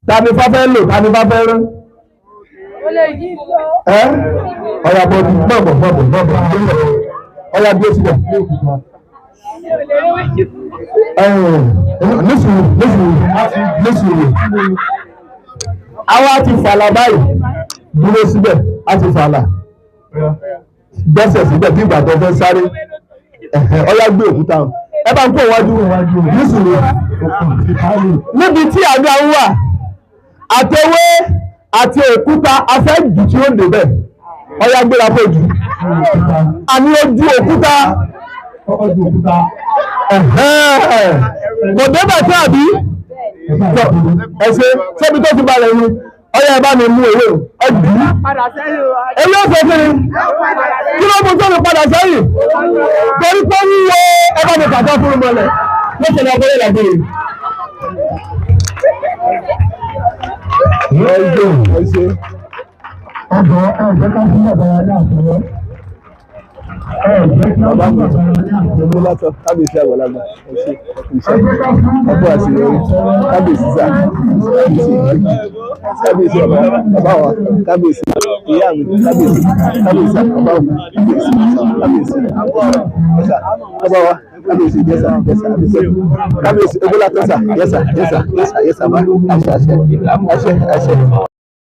Ta ni fáfẹ́ lò? Ta ni fáfẹ́ rán? Ẹ́ ọ̀yà bọ̀dù bọ̀bọ̀ bọ̀bọ̀ bọ̀bọ̀ ọ̀yà bí ó ti wà. Nísùúrù nísùúrù nísùúrù. Àwa ti fàlà báyìí, dúró síbẹ̀, a ti fàlà. Gbẹ́sẹ̀ síbẹ̀ bí ìgbà tó fẹ́ sáré. Ọ̀yà gbé òkúta. Ẹ bá ń kó wájú nísùúrù. Níbi tí àga ń wà, àtẹwé àti òkúta afẹ́ jù tí ó débẹ̀. Ọ̀yà gbéra kó jù. Àní ojú òkúta. Kò débẹ̀ tí àbí? Ẹ ṣe ṣébi tó ti balẹ̀ ni. Ọ̀yà ẹ bá mi mú ewé o. Ẹ jù ú. Ewé ọ̀sẹ̀ kí ni? Kí ló mú tó mi padà sẹ́yìn? Torí pé wíwo ẹ bá mi kàtọ́ fún mi mọ́lẹ̀. Lọ́sẹ̀ ní abẹ́rẹ́ làgbére. Ẹ ṣe. Ọ̀dọ̀ ẹ̀jẹ̀ ká fún bàbá wa ní àtọwọ́. Ẹ̀jẹ̀ ká fún bàbá wa ní àtọwọ́. Látọ̀ kábíyèsí àgbàlagbà, ẹ ṣe iṣẹ́ Ẹ̀jẹ̀ ká fún ẹkú àṣeyọrí, kábíyèsí sà, kábíyèsí, kábíyèsí bàbá bàbá wa, kábíyèsí ìyá mi, kábíyèsí, kábíyèsí bàbá mi, kábíyèsí, kábíyèsí ẹsà bàbá wa, kábíyèsí yẹsà yẹsà kábíyèsí egbólátọ̀ sà yẹsà yẹsà yẹsà yẹsà bá àṣẹ àṣẹ àṣẹ àṣẹ.